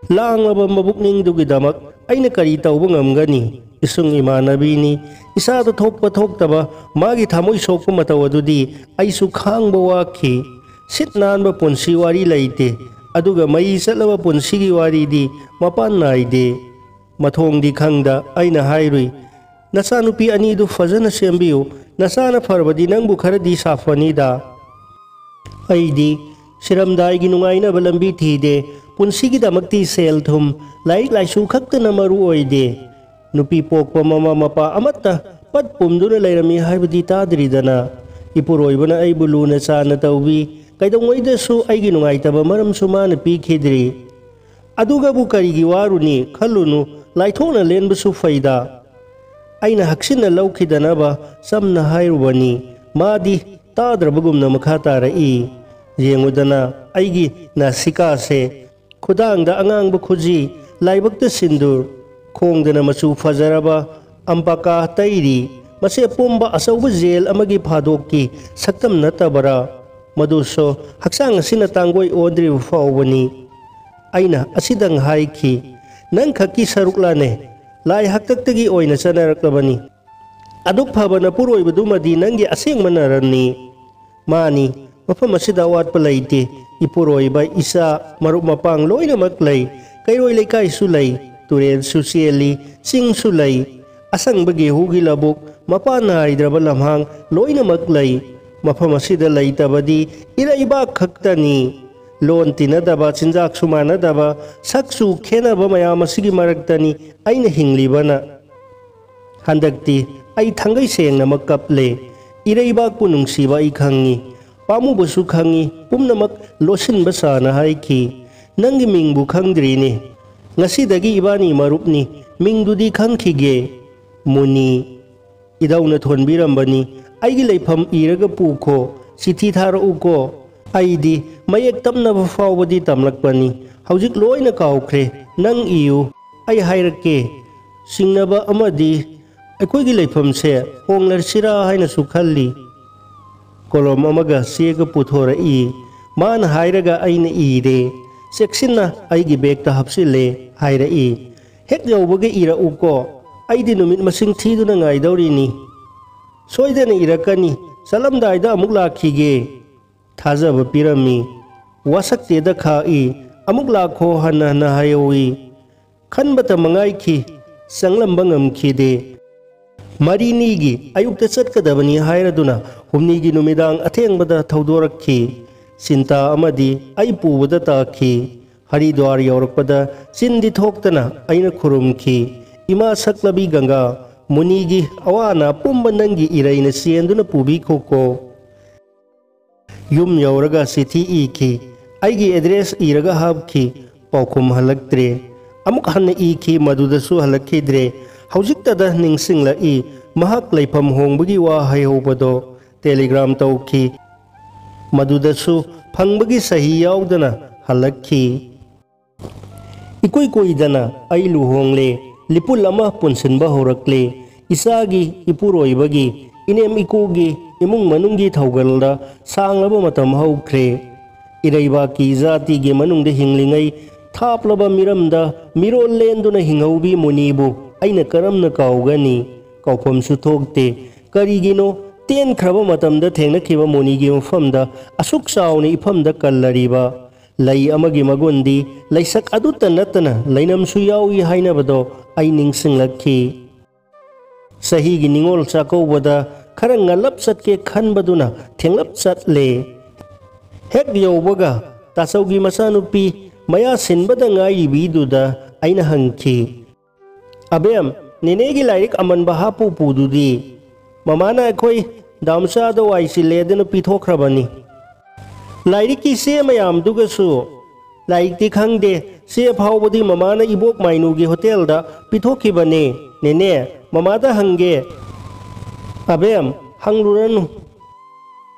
ꯂꯥꯡꯂꯕ ꯃꯕꯨꯛꯅꯤꯡꯗꯨꯒꯤꯗꯃꯛ ꯑꯩꯅ ꯀꯔꯤ ꯇꯧꯕ ꯉꯝꯒꯅꯤ? ꯏꯁꯨꯡ ꯏꯃꯥꯟꯅꯕꯤꯅꯤ, ꯏꯁꯥꯗ ꯊꯣꯛꯄ ꯊꯣꯛꯇꯕ ꯃꯥꯒꯤ ꯊꯃꯣꯏ ꯁꯣꯛꯄ ꯃꯇꯧ ꯑꯗꯨꯗꯤ ꯑꯩꯁꯨ ꯈꯥꯡꯕ ꯋꯥꯈꯤ꯫ ꯁꯤꯠ ꯅꯥꯟꯕ ꯄꯨꯟꯁꯤ ꯋꯥꯔꯤ ꯂꯩꯇꯦ, ꯑꯗꯨꯒ ꯃꯩ ꯆꯠꯂꯕ ꯄꯨꯟꯁꯤꯒꯤ ꯋꯥꯔꯤꯗꯤ ꯃꯄꯥꯟ ꯅꯥꯏꯗꯦ꯫ ꯃꯊꯣꯡꯗꯤ ꯈꯪꯗ ꯑꯩꯅ ꯍꯥꯏꯔꯨꯏ, "ꯅꯆꯥꯅꯨꯄꯤ ꯑꯅꯤꯗꯨ ꯐꯖꯅ ꯁꯦꯝꯕꯤꯌꯨ, ꯅꯆꯥꯅ ꯐꯔꯕꯗꯤ ꯅꯪꯕꯨ ꯈꯔꯗꯤ ꯁꯥꯐꯅꯤꯗ꯫" ꯑꯩꯗꯤ ꯁꯤꯔꯝꯗꯥꯏꯒꯤ ꯅꯨꯡꯉꯥꯏꯅꯕ ꯂꯝꯕꯤ ꯊꯤꯗꯦ꯫ ꯄꯨꯟꯁꯤꯒꯤꯗꯃꯛꯇꯤ ꯁꯦꯜ ꯊꯨꯝ, ꯂꯥꯏꯔꯤꯛ ꯂꯥꯏꯁꯨ ꯈꯛꯇꯅ ꯃꯔꯨ ꯑꯣꯏꯗꯦ꯫ ꯅꯨꯄꯤ ꯄꯣꯛꯄ ꯃꯃꯥ ꯃꯄꯥ ꯑꯃꯠꯇ ꯄꯠ ꯄꯨꯝꯗꯨꯅ ꯂꯩꯔꯝꯃꯤ ꯍꯥꯏꯕꯗꯤ ꯇꯥꯗ꯭ꯔꯤꯗꯅ꯫ ꯏꯄꯨꯔꯣꯏꯕꯅ ꯑꯩꯕꯨ ꯂꯨꯅ ꯆꯥꯟꯅ ꯇꯧꯕꯤ, ꯀꯩꯗꯧꯉꯩꯗꯁꯨ ꯑꯩꯒꯤ ꯅꯨꯡꯉꯥꯏꯇꯕ ꯃꯔꯝꯁꯨ ꯃꯥꯅ ꯄꯤꯈꯤꯗ꯭ꯔꯤ꯫ ꯑꯗꯨꯒꯕꯨ ꯀꯔꯤꯒꯤ ꯋꯥꯔꯨꯅꯤ? ꯈꯜꯂꯨꯅꯨ, ꯂꯥꯏꯊꯣꯛꯅ ꯂꯦꯟꯕꯁꯨ ꯐꯩꯗ꯫ ꯑꯩꯅ ꯍꯛꯆꯤꯟꯅ ꯂꯧꯈꯤꯗꯅꯕ ꯆꯝꯅ ꯍꯥꯏꯔꯨꯕꯅꯤ꯫ ꯃꯥꯗꯤ ꯇꯥꯗ꯭ꯔꯕꯒꯨꯝꯅ ꯃꯈꯥ ꯇꯥꯔꯛꯏ꯫ ꯌꯦꯡꯉꯨꯗꯅ, ꯑꯩꯒꯤ ꯅꯥꯁꯤꯀꯥꯁꯦ, ꯈꯨꯗꯥꯡꯗ ꯑꯉꯥꯡꯕ ꯈꯨꯖꯤ, ꯂꯥꯏꯕꯛꯇ ꯁꯤꯟꯗꯨꯔ, ꯈꯣꯡꯗꯅ ꯃꯆꯨ ꯐꯖꯔꯕ ꯑꯝꯄꯥꯀꯥ ꯇꯩꯔꯤ꯫ ꯃꯁꯤ ꯑꯄꯣꯝꯕ ꯑꯆꯧꯕ ꯖꯦꯜ ꯑꯃꯒꯤ ꯐꯥꯗꯣꯛꯀꯤ ꯁꯛꯇꯝ ꯅꯠꯇꯕꯔꯥ? ꯃꯗꯨꯁꯨ ꯍꯛꯆꯥꯡ ꯑꯁꯤꯅ ꯇꯥꯡꯒꯣꯏ ꯑꯣꯟꯗ꯭ꯔꯤꯕ ꯐꯥꯎꯕꯅꯤ꯫ ꯑꯩꯅ ꯑꯁꯤꯗꯪ ꯍꯥꯏꯈꯤ, "ꯅꯪ ꯈꯛꯀꯤ ꯁꯔꯨꯛꯂꯥꯅꯦ? ꯂꯥꯏ ꯍꯥꯛꯇꯛꯇꯒꯤ ꯑꯣꯏꯅ ꯆꯠꯅꯔꯛꯂꯕꯅꯤ꯫ ꯑꯗꯨꯛ ꯐꯕ ꯅꯄꯨꯔꯣꯏꯕꯗꯨꯃꯗꯤ ꯅꯪꯒꯤ ꯑꯁꯦꯡꯕ ꯅꯔꯟꯅꯤ꯫" "ꯃꯥꯅꯤ, ꯃꯐꯝ ꯑꯁꯤꯗ ꯑꯋꯥꯠꯄ ꯂꯩꯇꯦ꯫ ꯏꯄꯨꯔꯣꯏꯕ, ꯏꯆꯥ, ꯃꯔꯨꯞ ꯃꯄꯥꯡ ꯂꯣꯏꯅꯃꯛ ꯂꯩ꯫ ꯀꯩꯔꯣꯏ ꯂꯩꯀꯥꯏꯁꯨ ꯂꯩ, ꯇꯨꯔꯦꯜꯁꯨ ꯆꯦꯜꯂꯤ, ꯆꯤꯡꯁꯨ ꯂꯩ꯫ ꯑꯁꯪꯕ ꯒꯦꯍꯨꯒꯤ ꯂꯧꯕꯨꯛ, ꯃꯄꯥꯟ ꯅꯥꯏꯗ꯭ꯔꯕ ꯂꯝꯍꯥꯡ ꯂꯣꯏꯅꯃꯛ ꯂꯩ꯫ ꯃꯐꯝ ꯑꯁꯤꯗ ꯂꯩꯇꯕꯗꯤ ꯏꯔꯩꯕꯥꯛ ꯈꯛꯇꯅꯤ꯫ ꯂꯣꯟ ꯇꯤꯟꯅꯗꯕ, ꯆꯤꯟꯖꯥꯛꯁꯨ ꯃꯥꯟꯅꯗꯕ, ꯁꯛꯁꯨ ꯈꯦꯠꯅꯕ ꯃꯌꯥꯝ ꯑꯁꯤꯒꯤ ꯃꯔꯛꯇꯅꯤ ꯑꯩꯅ ꯍꯤꯡꯂꯤꯕꯅ꯫ ꯍꯟꯗꯛꯇꯤ ꯑꯩ ꯊꯥꯡꯒꯩ ꯁꯦꯡꯅꯃꯛ ꯀꯞꯂꯦ꯫ ꯏꯔꯩꯕꯥꯛꯄꯨ ꯅꯨꯡꯁꯤꯕ ꯑꯩ ꯈꯪꯉꯤ, ꯄꯥꯝꯃꯨꯕꯁꯨ ꯈꯪꯉꯤ, ꯄꯨꯝꯅꯃꯛ ꯂꯣꯠꯁꯤꯟꯕ ꯁꯥꯅ ꯍꯥꯏꯈꯤ꯫ ꯅꯪꯒꯤ ꯃꯤꯡꯕꯨ ꯈꯪꯗ꯭ꯔꯤꯅꯦ꯫ ꯉꯁꯤꯗꯒꯤ ꯏꯕꯥꯅꯤ ꯃꯔꯨꯞꯅꯤ, ꯃꯤꯡꯗꯨꯗꯤ ꯈꯪꯈꯤꯒꯦ꯫ ꯃꯨꯅꯤ꯫ ꯏꯙꯧꯅ ꯊꯣꯟꯕꯤꯔꯝꯕꯅꯤ꯫ ꯑꯩꯒꯤ ꯂꯩꯐꯝ ꯏꯔꯒ ꯄꯨꯈꯣ, ꯆꯤꯊꯤ ꯊꯥꯔꯛꯎꯀꯣ꯫ ꯑꯩꯗꯤ ꯃꯌꯦꯛ ꯇꯞꯅꯕ ꯐꯥꯎꯕꯗꯤ ꯇꯝꯂꯛꯄꯅꯤ꯫ ꯍꯧꯖꯤꯛ ꯂꯣꯏꯅ ꯀꯥꯎꯈ꯭ꯔꯦ꯫ ꯅꯪ ꯏꯌꯨ, ꯑꯩ ꯍꯥꯏꯔꯛꯀꯦ꯫ ꯆꯤꯡꯅꯕ ꯑꯃꯗꯤ ꯑꯩꯈꯣꯏꯒꯤ ꯂꯩꯐꯝꯁꯦ ꯍꯣꯡꯂꯁꯤꯔꯥ ꯍꯥꯏꯅꯁꯨ ꯈꯜꯂꯤ꯫ ꯀꯣꯂꯣꯝ ꯑꯃꯒ ꯆꯦꯒ ꯄꯨꯊꯣꯔꯛꯏ꯫ ꯃꯥꯅ ꯍꯥꯏꯔꯒ ꯑꯩꯅ ꯏꯔꯦ꯫ ꯆꯦꯛꯁꯤꯟꯅ ꯑꯩꯒꯤ ꯕꯦꯒꯇ ꯍꯥꯞꯆꯤꯜꯂꯦ ꯍꯥꯏꯔꯛꯏ꯫ "ꯍꯦꯛ ꯌꯧꯕꯒ ꯏꯔꯛꯎꯀꯣ꯫ ꯑꯩꯗꯤ ꯅꯨꯃꯤꯠ ꯃꯁꯤꯡ ꯊꯤꯗꯨꯅ ꯉꯥꯏꯗꯧꯔꯤꯅꯤ꯫ ꯁꯣꯏꯗꯅ ꯏꯔꯛꯀꯅꯤ꯫ ꯆꯠꯂꯝꯗꯥꯏꯗ ꯑꯃꯨꯛ ꯂꯥꯛꯈꯤꯒꯦ꯫" ꯊꯥꯖꯕ ꯄꯤꯔꯝꯃꯤ꯫ ꯋꯥꯁꯛꯇꯦꯗ ꯈꯥꯛꯏ꯫ "ꯑꯃꯨꯛ ꯂꯥꯛꯈꯣ" ꯍꯟꯅ ꯍꯟꯅ ꯍꯥꯏꯍꯧꯏ꯫ ꯈꯟꯕꯇ ꯃꯉꯥꯏꯈꯤ꯫ ꯆꯪꯂꯝꯕ ꯉꯝꯈꯤꯗꯦ꯫ ꯃꯔꯤꯅꯤꯒꯤ ꯑꯌꯨꯛꯇ ꯆꯠꯀꯗꯕꯅꯤ ꯍꯥꯏꯔꯗꯨꯅ ꯍꯨꯝꯅꯤꯒꯤ ꯅꯨꯃꯤꯗꯥꯡ ꯑꯊꯦꯡꯕꯗ ꯊꯧꯗꯣꯔꯛꯈꯤ꯫ ꯆꯤꯟꯇꯥ ꯑꯃꯗꯤ ꯑꯩ ꯄꯨꯕꯗ ꯇꯥꯈꯤ꯫ ꯍꯔꯤꯗ꯭ꯋꯥꯔ ꯌꯧꯔꯛꯄꯗ ꯆꯤꯟꯗꯤ ꯊꯣꯛꯇꯅ ꯑꯩꯅ ꯈꯨꯔꯨꯝꯈꯤ꯫ ꯏꯃꯥ ꯁꯛꯂꯕꯤ ꯒꯪꯒꯥ, ꯃꯨꯅꯤꯒꯤ ꯑꯋꯥ ꯑꯅꯥ ꯄꯨꯝꯕ ꯅꯪꯒꯤ ꯏꯔꯩꯅ ꯆꯦꯟꯗꯨꯅ ꯄꯨꯕꯤꯈꯣꯀꯣ꯫ ꯌꯨꯝ ꯌꯧꯔꯒ ꯆꯤꯊꯤ ꯏꯈꯤ꯫ ꯑꯩꯒꯤ ꯑꯦꯗ꯭ꯔꯦꯁ ꯏꯔꯒ ꯍꯥꯞꯈꯤ꯫ ꯄꯥꯎꯈꯨꯝ ꯍꯜꯂꯛꯇ꯭ꯔꯦ꯫ ꯑꯃꯨꯛ ꯍꯟꯅ ꯏꯈꯤ, ꯃꯗꯨꯗꯁꯨ ꯍꯜꯂꯛꯈꯤꯗ꯭ꯔꯦ꯫ ꯍꯧꯖꯤꯛꯇꯗ ꯅꯤꯡꯁꯤꯡꯂꯛꯏ, ꯃꯍꯥꯛ ꯂꯩꯐꯝ ꯍꯣꯡꯕꯒꯤ ꯋꯥ ꯍꯥꯏꯍꯧꯕꯗꯣ꯫ ꯇꯦꯂꯤꯒ꯭ꯔꯥꯝ ꯇꯧꯈꯤ꯫ ꯃꯗꯨꯗꯁꯨ ꯐꯪꯕꯒꯤ ꯁꯍꯤ ꯌꯥꯎꯗꯅ ꯍꯜꯂꯛꯈꯤ꯫ ꯏꯀꯨꯏ ꯀꯨꯏꯗꯅ ꯑꯩ ꯂꯨꯍꯣꯡꯂꯦ꯫ ꯂꯤꯄꯨꯜ ꯑꯃ ꯄꯨꯟꯁꯤꯟꯕ ꯍꯧꯔꯛꯂꯦ꯫ ꯏꯆꯥꯒꯤ, ꯏꯄꯨꯔꯣꯏꯕꯒꯤ, ꯏꯅꯦꯝ ꯏꯀꯨꯒꯤ ꯏꯃꯨꯡ ꯃꯅꯨꯡꯒꯤ ꯊꯧꯒꯜꯗ ꯁꯥꯡꯂꯕ ꯃꯇꯝ ꯍꯧꯈ꯭ꯔꯦ꯫ ꯏꯔꯩꯕꯥꯛꯀꯤ ꯖꯥꯇꯤꯒꯤ ꯃꯅꯨꯡꯗ ꯍꯤꯡꯂꯤꯉꯩ ꯊꯥꯞꯂꯕ ꯃꯤꯔꯝꯗ ꯃꯤꯔꯣꯜ ꯂꯦꯟꯗꯨꯅ ꯍꯤꯡꯍꯧꯕꯤ ꯃꯨꯅꯤꯕꯨ ꯑꯩꯅ ꯀꯔꯝꯅ ꯀꯥꯎꯒꯅꯤ? ꯀꯥꯎꯐꯝꯁꯨ ꯊꯣꯛꯇꯦ꯫ ꯀꯔꯤꯒꯤꯅꯣ ꯇꯦꯟꯈ꯭ꯔꯕ ꯃꯇꯝꯗ ꯊꯦꯡꯅꯈꯤꯕ ꯃꯨꯅꯤꯒꯤ ꯃꯐꯝꯗ ꯑꯁꯨꯛ ꯆꯥꯎꯅ ꯏꯐꯝꯗ ꯀꯜꯂꯔꯤꯕ? ꯂꯩ ꯑꯃꯒꯤ ꯃꯒꯨꯟꯗꯤ ꯂꯩꯁꯛ ꯑꯗꯨꯇ ꯅꯠꯇꯅ ꯂꯩꯅꯝꯁꯨ ꯌꯥꯎꯏ ꯍꯥꯏꯅꯕꯗꯣ ꯑꯩ ꯅꯤꯡꯁꯤꯡꯂꯛꯈꯤ꯫ ꯆꯍꯤꯒꯤ ꯅꯤꯉꯣꯜ ꯆꯥꯛꯀꯧꯕꯗ ꯈꯔ ꯉꯜꯂꯞ ꯆꯠꯀꯦ ꯈꯟꯕꯗꯨꯅ ꯊꯦꯡꯂꯞ ꯆꯠꯂꯦ꯫ ꯍꯦꯛ ꯌꯧꯕꯒ ꯇꯥꯆꯧꯒꯤ ꯃꯆꯥꯅꯨꯄꯤ ꯃꯌꯥ ꯁꯤꯟꯕꯗ ꯉꯥꯏꯔꯤꯕꯤꯗꯨꯗ ꯑꯩꯅ ꯍꯪꯈꯤ, "ꯑꯕꯦꯝ, ꯅꯦꯅꯦꯒꯤ ꯂꯥꯏꯔꯤꯛ ꯑꯃꯟꯕ ꯍꯥꯞꯄꯨ ꯄꯨꯗꯨꯗꯤ?" "ꯃꯃꯥꯅ ꯑꯩꯈꯣꯏ ꯗꯥꯝꯆꯥꯗ ꯋꯥꯏ ꯆꯤꯜꯂꯦ ꯑꯗꯨꯅ ꯄꯤꯊꯣꯛꯈ꯭ꯔꯕꯅꯤ꯫ ꯂꯥꯏꯔꯤꯛꯀꯤ ꯆꯦ ꯃꯌꯥꯝꯗꯨꯒꯁꯨ?" "ꯂꯥꯏꯔꯤꯛꯇꯤ ꯈꯪꯗꯦ, ꯆꯦ ꯐꯥꯎꯕꯗꯤ ꯃꯃꯥꯅ ꯏꯕꯣꯛ ꯃꯥꯏꯅꯨꯒꯤ ꯍꯣꯇꯦꯜꯗ ꯄꯤꯊꯣꯛꯈꯤꯕꯅꯦ꯫ ꯅꯦꯅꯦ, ꯃꯃꯥꯗ ꯍꯪꯒꯦ꯫" "ꯑꯕꯦꯝ, ꯍꯪꯂꯨꯔꯅꯨ꯫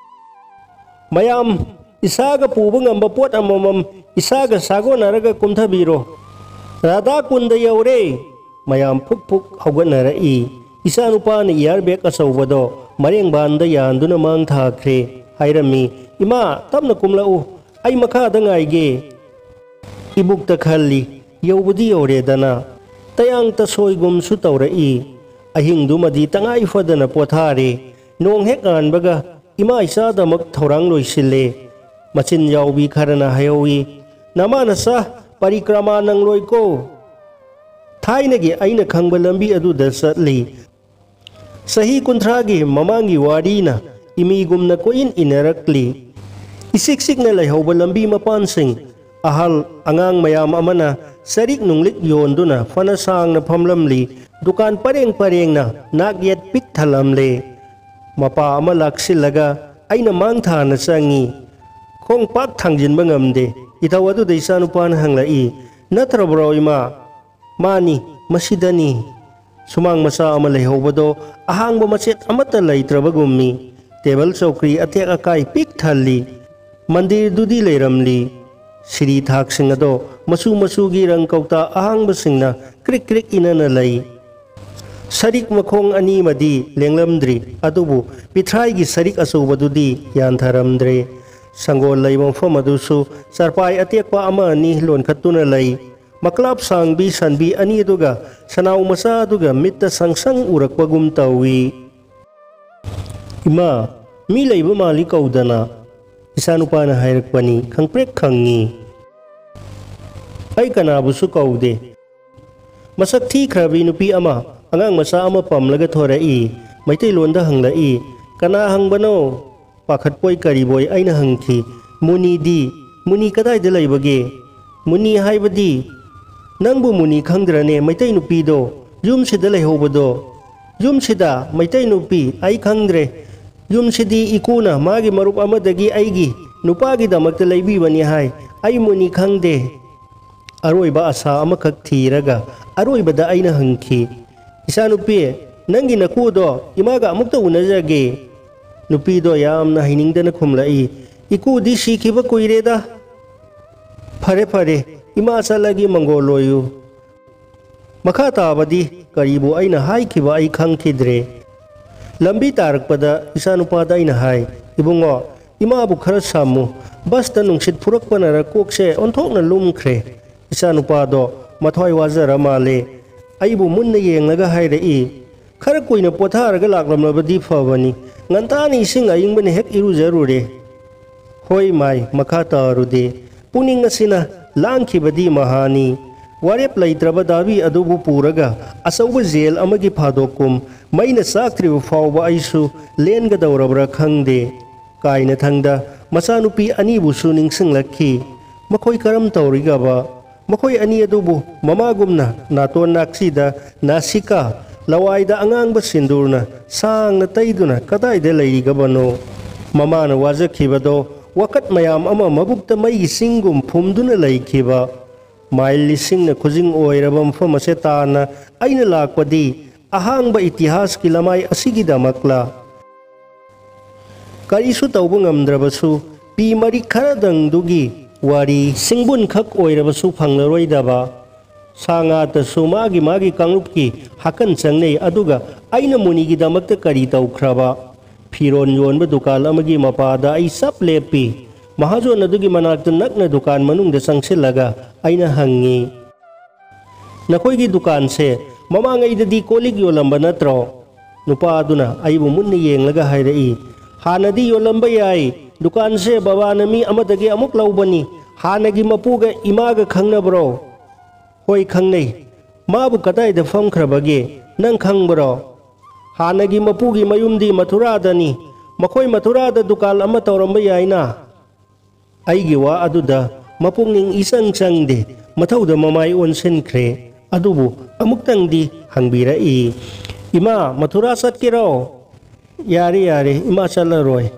ꯃꯌꯥꯝ, ꯏꯁꯥꯒ ꯄꯨꯕ ꯉꯝꯕ ꯄꯣꯠ ꯑꯃꯃꯝ ꯏꯁꯥꯒ ꯁꯥꯒꯣꯟꯅꯔꯒ ꯀꯨꯝꯊꯕꯤꯔꯣ꯫" "ꯔꯥꯙꯥ ꯀꯨꯟꯗ ꯌꯧꯔꯦ꯫" ꯃꯌꯥꯝ ꯐꯨꯛ ꯐꯨꯛ ꯍꯧꯒꯠꯅꯔꯛꯏ꯫ ꯏꯆꯥꯅꯨꯄꯥꯅ ꯏꯌꯥꯔ ꯕꯦꯒ ꯑꯆꯧꯕꯗꯣ ꯃꯔꯦꯡꯕꯥꯟꯗ ꯌꯥꯟꯗꯨꯅ ꯃꯥꯡ ꯊꯥꯈ꯭ꯔꯦ꯫ ꯍꯥꯏꯔꯝꯃꯤ, "ꯏꯃꯥ, ꯇꯞꯅ ꯀꯨꯝꯂꯛꯎ, ꯑꯩ ꯃꯈꯥꯗ ꯉꯥꯏꯒꯦ꯫" ꯏꯕꯨꯛꯇ ꯈꯜꯂꯤ, ꯌꯧꯕꯗꯤ ꯌꯧꯔꯦꯗꯅ꯫ ꯇꯌꯥꯡ ꯇꯁꯣꯏꯒꯨꯝꯁꯨ ꯇꯧꯔꯛꯏ꯫ ꯑꯍꯤꯡꯗꯨꯃꯗꯤ ꯇꯉꯥꯏ ꯐꯗꯅ ꯄꯣꯊꯥꯔꯦ꯫ ꯅꯣꯡ ꯍꯦꯛ ꯉꯥꯟꯕꯒ ꯏꯃꯥ ꯏꯆꯥꯗꯃꯛ ꯊꯧꯔꯥꯡ ꯂꯣꯏꯁꯤꯜꯂꯦ꯫ ꯃꯆꯤꯟ ꯌꯥꯎꯕꯤ ꯈꯔꯅ ꯍꯥꯏꯍꯧꯏ, "ꯅꯃꯥ ꯅꯆꯥ ꯄꯔꯤꯀ꯭ꯔꯃꯥ ꯅꯪꯂꯣꯏꯀꯣ꯫ ꯊꯥꯏꯅꯒꯤ ꯑꯩꯅ ꯈꯪꯕ ꯂꯝꯕꯤ ꯑꯗꯨꯗ ꯆꯠꯂꯤ꯫" ꯆꯍꯤ ꯀꯨꯟꯊ꯭ꯔꯥꯒꯤ ꯃꯃꯥꯡꯒꯤ ꯋꯥꯔꯤꯅ ꯏꯃꯤꯒꯨꯝꯅ ꯀꯣꯏꯏꯟ ꯏꯟꯅꯔꯛꯂꯤ꯫ ꯏꯆꯤꯛ ꯆꯤꯛꯅ ꯂꯩꯍꯧꯕ ꯂꯝꯕꯤ ꯃꯄꯥꯟꯁꯤꯡ, ꯑꯍꯜ ꯑꯉꯥꯡ ꯃꯌꯥꯝ ꯑꯃꯅ ꯆꯔꯤꯛ ꯅꯨꯡꯂꯤꯛ ꯌꯣꯟꯗꯨꯅ ꯐꯅ ꯁꯥꯡꯅ ꯐꯝꯂꯝꯂꯤ꯫ ꯗꯨꯀꯥꯟ ꯄꯔꯦꯡ ꯄꯔꯦꯡꯅ ꯅꯥꯛ ꯌꯦꯠ ꯄꯤꯛ ꯊꯜꯂꯝꯂꯦ꯫ ꯃꯄꯥ ꯑꯃ ꯂꯥꯛꯁꯤꯜꯂꯒ ꯑꯩꯅ ꯃꯥꯡ ꯊꯥꯅ ꯆꯪꯉꯤ꯫ ꯈꯣꯡ ꯄꯥꯛ ꯊꯥꯡꯖꯤꯟꯕ ꯉꯝꯗꯦ꯫ ꯏꯊꯧ ꯑꯗꯨꯗ ꯏꯆꯥꯅꯨꯄꯥꯅ ꯍꯪꯂꯛꯏ, "ꯅꯠꯇ꯭ꯔꯕ꯭ꯔꯣ, ꯏꯃꯥ?" "ꯃꯥꯅꯤ, ꯃꯁꯤꯗꯅꯤ꯫" ꯁꯨꯃꯥꯡ ꯃꯆꯥ ꯑꯃ ꯂꯩꯍꯧꯕꯗꯣ ꯑꯍꯥꯡꯕ ꯃꯆꯦꯠ ꯑꯃꯠꯇ ꯂꯩꯇ꯭ꯔꯕꯒꯨꯝꯃꯤ꯫ ꯇꯦꯕꯜ ꯆꯧꯀ꯭ꯔꯤ ꯑꯇꯦꯛ ꯑꯀꯥꯏ ꯄꯤꯛ ꯊꯜꯂꯤ꯫ ꯃꯟꯗꯤꯔꯗꯨꯗꯤ ꯂꯩꯔꯝꯂꯤ꯫ ꯁꯤꯔꯤ ꯊꯥꯛꯁꯤꯡ ꯑꯗꯣ ꯃꯆꯨ ꯃꯆꯨꯒꯤ ꯔꯪ ꯀꯧꯇꯥ ꯑꯍꯥꯡꯕꯁꯤꯡꯅ ꯀ꯭ꯔꯤꯛ ꯀ꯭ꯔꯤꯛ ꯏꯅꯅ ꯂꯩ꯫ ꯁꯔꯤꯛ ꯃꯈꯣꯡ ꯑꯅꯤꯃꯗꯤ ꯂꯦꯡꯂꯝꯗ꯭ꯔꯤ, ꯑꯗꯨꯕꯨ ꯄꯤꯊ꯭ꯔꯥꯏꯒꯤ ꯁꯔꯤꯛ ꯑꯆꯧꯕꯗꯨꯗꯤ ꯌꯥꯟꯊꯔꯝꯗ꯭ꯔꯦ꯫ ꯁꯪꯒꯣꯜ ꯂꯩꯕ ꯃꯐꯝ ꯑꯗꯨꯁꯨ ꯆꯔꯄꯥꯏ ꯑꯇꯦꯛꯄ ꯑꯃ ꯑꯅꯤ ꯂꯣꯟꯈꯠꯇꯨꯅ ꯂꯩ꯫ ꯃꯀ꯭ꯂꯥꯞ ꯁꯥꯡꯕꯤ ꯁꯟꯕꯤ ꯑꯅꯤ ꯑꯗꯨꯒ ꯁꯅꯥꯎ ꯃꯆꯥ ꯑꯗꯨꯒ ꯃꯤꯠꯇ ꯁꯪ ꯁꯪ ꯎꯔꯛꯄꯒꯨꯝ ꯇꯧꯏ꯫ "ꯏꯃꯥ, ꯃꯤ ꯂꯩꯕ ꯃꯥꯜꯂꯤ ꯀꯧꯗꯅ?" ꯏꯆꯥꯅꯨꯄꯥꯅ ꯍꯥꯏꯔꯛꯄꯅꯤ, ꯈꯪꯄ꯭ꯔꯦꯛ ꯈꯪꯉꯤ꯫ ꯑꯩ ꯀꯅꯥꯕꯨꯁꯨ ꯀꯧꯗꯦ꯫ ꯃꯁꯛ ꯊꯤꯈ꯭ꯔꯕꯤ ꯅꯨꯄꯤ ꯑꯃ ꯑꯉꯥꯡ ꯃꯆꯥ ꯑꯃ ꯄꯝꯂꯒ ꯊꯣꯔꯛꯏ꯫ ꯃꯩꯇꯩꯂꯣꯟꯗ ꯍꯪꯂꯛꯏ, "ꯀꯅꯥ ꯍꯪꯕꯅꯣ?" ꯄꯥꯈꯠꯄꯣꯏ ꯀꯔꯤꯕꯣꯏ ꯑꯩꯅ ꯍꯪꯈꯤ, "ꯃꯨꯅꯤꯗꯤ? ꯃꯨꯅꯤ ꯀꯗꯥꯏꯗ ꯂꯩꯕꯒꯦ?" "ꯃꯨꯅꯤ ꯍꯥꯏꯕꯗꯤ? ꯅꯪꯕꯨ ꯃꯨꯅꯤ ꯈꯪꯗ꯭ꯔꯅꯦ? ꯃꯩꯇꯩ ꯅꯨꯄꯤꯗꯣ, ꯌꯨꯝꯁꯤꯗ ꯂꯩꯍꯧꯕꯗꯣ꯫" "ꯌꯨꯝꯁꯤꯗ ꯃꯩꯇꯩ ꯅꯨꯄꯤ? ꯑꯩ ꯈꯪꯗ꯭ꯔꯦ꯫ ꯌꯨꯝꯁꯤꯗꯤ ꯏꯀꯨꯅ ꯃꯥꯒꯤ ꯃꯔꯨꯞ ꯑꯃꯗꯒꯤ ꯑꯩꯒꯤ ꯅꯨꯄꯥꯒꯤꯗꯃꯛꯇ ꯂꯩꯕꯤꯕꯅꯤ ꯍꯥꯏ꯫ ꯑꯩ ꯃꯨꯅꯤ ꯈꯪꯗꯦ꯫" ꯑꯔꯣꯏꯕ ꯑꯁꯥ ꯑꯃꯈꯛ ꯊꯤꯔꯒ ꯑꯔꯣꯏꯕꯗ ꯑꯩꯅ ꯍꯪꯈꯤ, "ꯏꯆꯥꯅꯨꯄꯤ, ꯅꯪꯒꯤ ꯅꯀꯨꯗꯣ ꯏꯃꯥꯒ ꯑꯃꯨꯛꯇ ꯎꯅꯖꯒꯦ꯫" ꯅꯨꯄꯤꯗꯣ ꯌꯥꯝꯅ ꯍꯩꯅꯤꯡꯗꯅ ꯈꯨꯝꯂꯛꯏ, "ꯏꯀꯨꯗꯤ ꯁꯤꯈꯤꯕ ꯀꯨꯏꯔꯦꯗ꯫" "ꯐꯔꯦ ꯐꯔꯦ, ꯏꯃꯥ ꯆꯠꯂꯒꯦ, ꯃꯪꯒꯣꯜ ꯑꯣꯏꯌꯨ꯫" ꯃꯈꯥ ꯇꯥꯕꯗꯤ ꯀꯔꯤꯕꯨ ꯑꯩꯅ ꯍꯥꯏꯈꯤꯕ ꯑꯩ ꯈꯪꯈꯤꯗ꯭ꯔꯦ꯫ ꯂꯝꯕꯤ ꯇꯥꯔꯛꯄꯗ ꯏꯆꯥꯅꯨꯄꯥꯗ ꯑꯩꯅ ꯍꯥꯏ, "ꯏꯕꯨꯡꯉꯣ, ꯏꯃꯥꯕꯨ ꯈꯔ ꯁꯥꯝꯃꯨ꯫ ꯕꯁꯇ ꯅꯨꯡꯁꯤꯠ ꯐꯨꯔꯛꯄꯅꯔ ꯀꯣꯛꯁꯦ ꯑꯣꯟꯊꯣꯛꯅ ꯂꯨꯝꯈ꯭ꯔꯦ꯫" ꯏꯆꯥꯅꯨꯄꯥꯗꯣ ꯃꯊ꯭ꯋꯥꯏ ꯋꯥꯖꯔ ꯃꯥꯜꯂꯦ꯫ ꯑꯩꯕꯨ ꯃꯨꯟꯅ ꯌꯦꯡꯂꯒ ꯍꯥꯏꯔꯛꯏ, "ꯈꯔ ꯀꯨꯏꯅ ꯄꯣꯊꯥꯔꯒ ꯂꯥꯛꯂꯝꯂꯕꯗꯤ ꯐꯕꯅꯤ꯫ ꯉꯟꯇꯥꯅ ꯏꯁꯤꯡ ꯑꯏꯪꯕꯅ ꯍꯦꯛ ꯏꯔꯨꯖꯔꯨꯔꯦ꯫" ꯍꯣꯏ ꯃꯥꯏ, ꯃꯈꯥ ꯇꯥꯔꯨꯗꯦ꯫ ꯄꯨꯛꯅꯤꯡ ꯑꯁꯤꯅ ꯂꯥꯡꯈꯤꯕꯗꯤ ꯃꯍꯥꯅꯤ꯫ ꯋꯥꯔꯦꯞ ꯂꯩꯇ꯭ꯔꯕ ꯗꯥꯕꯤ ꯑꯗꯨꯕꯨ ꯄꯨꯔꯒ ꯑꯆꯧꯕ ꯖꯦꯜ ꯑꯃꯒꯤ ꯐꯥꯗꯣꯛꯀꯨꯝ ꯃꯩꯅ ꯆꯥꯛꯇ꯭ꯔꯤꯕ ꯐꯥꯎꯕ ꯑꯩꯁꯨ ꯂꯦꯟꯒꯗꯧꯔꯕ꯭ꯔꯥ ꯈꯪꯗꯦ꯫ ꯀꯥꯏꯅꯊꯪꯗ ꯃꯆꯥꯅꯨꯄꯤ ꯑꯅꯤꯕꯨꯁꯨ ꯅꯤꯡꯁꯤꯡꯂꯛꯈꯤ꯫ "ꯃꯈꯣꯏ ꯀꯔꯝ ꯇꯧꯔꯤꯒꯕ?" "ꯃꯈꯣꯏ ꯑꯅꯤ ꯑꯗꯨꯕꯨ ꯃꯃꯥꯒꯨꯝꯅ ꯅꯥꯇꯣꯟ ꯅꯥꯛꯁꯤꯗ ꯅꯥꯁꯤꯀꯥ, ꯂꯋꯥꯏꯗ ꯑꯉꯥꯡꯕ ꯁꯤꯟꯗꯨꯔꯅ ꯁꯥꯡꯅ ꯇꯩꯗꯨꯅ ꯀꯗꯥꯏꯗ ꯂꯩꯔꯤꯒꯕꯅꯣ?" ꯃꯃꯥꯅ ꯋꯥꯖꯈꯤꯕꯗꯣ ꯋꯥꯀꯠ ꯃꯌꯥꯝ ꯑꯃ ꯃꯕꯨꯛꯇ ꯃꯩꯒꯤ ꯁꯤꯡꯒꯨꯝ ꯐꯨꯝꯗꯨꯅ ꯂꯩꯈꯤꯕ꯫ ꯃꯥꯏꯜ ꯂꯤꯁꯤꯡꯅ ꯈꯨꯖꯤꯡ ꯑꯣꯏꯔꯕ ꯃꯐꯝ ꯑꯁꯦ ꯇꯥꯟꯅ ꯑꯩꯅ ꯂꯥꯛꯄꯗꯤ ꯑꯍꯥꯡꯕ ꯏꯇꯤꯍꯥꯁꯀꯤ ꯂꯃꯥꯏ ꯑꯁꯤꯒꯤꯗꯃꯛꯂ? ꯀꯔꯤꯁꯨ ꯇꯧꯕ ꯉꯝꯗ꯭ꯔꯕꯁꯨ ꯄꯤ ꯃꯔꯤꯛ ꯈꯔꯗꯪꯗꯨꯒꯤ ꯋꯥꯔꯤ, ꯁꯤꯡꯕꯨꯟꯈꯛ ꯑꯣꯏꯔꯕꯁꯨ ꯐꯪꯂꯔꯣꯏꯗꯕ꯫ ꯁꯥ ꯉꯥꯇꯁꯨ ꯃꯥꯒꯤ ꯃꯥꯒꯤ ꯀꯥꯡꯂꯨꯞꯀꯤ ꯍꯥꯀꯟ ꯆꯪꯅꯩ, ꯑꯗꯨꯒ ꯑꯩꯅ ꯃꯨꯅꯤꯒꯤꯗꯃꯛꯇ ꯀꯔꯤ ꯇꯧꯈ꯭ꯔꯕ? ꯐꯤꯔꯣꯟ ꯌꯣꯟꯕ ꯗꯨꯀꯥꯟ ꯑꯃꯒꯤ ꯃꯄꯥꯗ ꯑꯩ ꯆꯞ ꯂꯦꯞꯄꯤ꯫ ꯃꯍꯥꯖꯣꯟ ꯑꯗꯨꯒꯤ ꯃꯅꯥꯛꯇ ꯅꯛꯅ ꯗꯨꯀꯥꯟ ꯃꯅꯨꯡꯗ ꯆꯪꯁꯤꯜꯂꯒ ꯑꯩꯅ ꯍꯪꯉꯤ, "ꯅꯈꯣꯏꯒꯤ ꯗꯨꯀꯥꯟꯁꯦ ꯃꯃꯥꯡꯉꯩꯗꯗꯤ ꯀꯣꯜ ꯂꯤꯛ ꯌꯣꯜꯂꯝꯕ ꯅꯠꯇ꯭ꯔꯣ?" ꯅꯨꯄꯥ ꯑꯗꯨꯅ ꯑꯩꯕꯨ ꯃꯨꯟꯅ ꯌꯦꯡꯂꯒ ꯍꯥꯏꯔꯛꯏ, "ꯍꯥꯟꯅꯗꯤ ꯌꯣꯜꯂꯝꯕ ꯌꯥꯏ, ꯗꯨꯀꯥꯟꯁꯦ ꯕꯕꯥꯅ ꯃꯤ ꯑꯃꯗꯒꯤ ꯑꯃꯨꯛ ꯂꯧꯕꯅꯤ, ꯍꯥꯟꯅꯒꯤ ꯃꯄꯨꯒ ꯏꯃꯥꯒ ꯈꯪꯅꯕ꯭ꯔꯣ?" "ꯍꯣꯏ, ꯈꯪꯅꯩ꯫ ꯃꯥꯕꯨ ꯀꯗꯥꯏꯗ ꯐꯝꯈ꯭ꯔꯕꯒꯦ, ꯅꯪ ꯈꯪꯕ꯭ꯔꯣ?" "ꯍꯥꯟꯅꯒꯤ ꯃꯄꯨꯒꯤ ꯃꯌꯨꯝꯗꯤ ꯃꯊꯨꯔꯥꯗꯅꯤ꯫ ꯃꯈꯣꯏ ꯃꯊꯨꯔꯥꯗ ꯗꯨꯀꯥꯟ ꯑꯃ ꯇꯧꯔꯝꯕ ꯌꯥꯏꯅ?" ꯑꯩꯒꯤ ꯋꯥ ꯑꯗꯨꯗ ꯃꯄꯨꯛꯅꯤꯡ ꯏꯆꯪ ꯆꯪꯗꯦ, ꯃꯊꯧꯗ ꯃꯃꯥꯏ ꯑꯣꯟꯁꯤꯟꯈ꯭ꯔꯦ꯫ ꯑꯗꯨꯕꯨ ꯑꯃꯨꯛꯇꯪꯗꯤ ꯍꯪꯕꯤꯔꯛꯏ, "ꯏꯃꯥ, ꯃꯊꯨꯔꯥ ꯆꯠꯀꯦꯔꯣ?" "ꯌꯥꯔꯦ, ꯌꯥꯔꯦ, ꯏꯃꯥ ꯆꯠꯂꯔꯣꯏ꯫"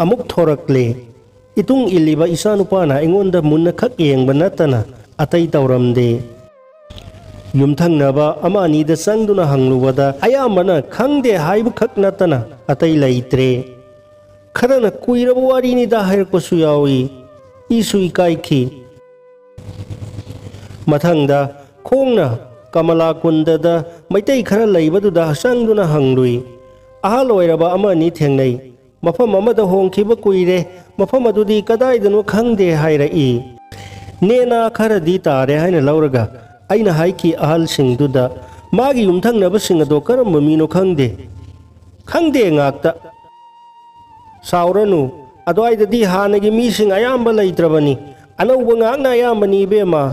ꯑꯃꯨꯛ ꯊꯣꯔꯛꯂꯦ꯫ ꯏꯇꯨꯡ ꯏꯜꯂꯤꯕ ꯏꯆꯥꯅꯨꯄꯥꯅ ꯑꯩꯉꯣꯟꯗ ꯃꯨꯟꯅ ꯈꯛ ꯌꯦꯡꯕ ꯅꯠꯇꯅ ꯑꯇꯩ ꯇꯧꯔꯝꯗꯦ꯫ ꯌꯨꯝꯊꯪꯅꯕ ꯑꯃ ꯑꯅꯤꯗ ꯆꯪꯗꯨꯅ ꯍꯪꯂꯨꯕꯗ ꯑꯌꯥꯝꯕꯅ ꯈꯪꯗꯦ ꯍꯥꯏꯕꯈꯛ ꯅꯠꯇꯅ ꯑꯇꯩ ꯂꯩꯇ꯭ꯔꯦ꯫ ꯈꯔꯅ ꯀꯨꯏꯔꯕ ꯋꯥꯔꯤꯅꯤꯗ ꯍꯥꯏꯔꯛꯄꯁꯨ ꯌꯥꯎꯏ꯫ ꯏꯁꯨ ꯏꯀꯥꯏꯈꯤ꯫ ꯃꯊꯪꯗ ꯈꯣꯡꯅ ꯀꯃꯂꯥ ꯀꯨꯟꯗꯗ ꯃꯩꯇꯩ ꯈꯔ ꯂꯩꯕꯗꯨꯗ ꯆꯪꯗꯨꯅ ꯍꯪꯂꯨꯏ꯫ ꯑꯍꯜ ꯑꯣꯏꯔꯕ ꯑꯃ ꯑꯅꯤ ꯊꯦꯡꯅꯩ꯫ "ꯃꯐꯝ ꯑꯃꯗ ꯍꯣꯡꯈꯤꯕ ꯀꯨꯏꯔꯦ, ꯃꯐꯝ ꯑꯗꯨꯗꯤ ꯀꯗꯥꯏꯗꯅꯣ ꯈꯪꯗꯦ" ꯍꯥꯏꯔꯛꯏ꯫ ꯅꯦꯅꯥ ꯈꯔꯗꯤ ꯇꯥꯔꯦ ꯍꯥꯏꯅ ꯂꯧꯔꯒ ꯑꯩꯅ ꯍꯥꯏꯈꯤ ꯑꯍꯜꯁꯤꯡꯗꯨꯗ, "ꯃꯥꯒꯤ ꯌꯨꯝꯊꯪꯅꯕꯁꯤꯡ ꯑꯗꯣ ꯀꯔꯝꯕ ꯃꯤꯅꯣ ꯈꯪꯗꯦ, ꯈꯪꯗꯦ ꯉꯥꯛꯇ꯫ ꯁꯥꯎꯔꯅꯨ, ꯑꯗ꯭ꯋꯥꯏꯗꯗꯤ ꯍꯥꯟꯅꯒꯤ ꯃꯤꯁꯤꯡ ꯑꯌꯥꯝꯕ ꯂꯩꯇ꯭ꯔꯕꯅꯤ, ꯑꯅꯧꯕ ꯉꯥꯛꯅ ꯑꯌꯥꯝꯕꯅꯤ ꯏꯕꯦꯝꯃ꯫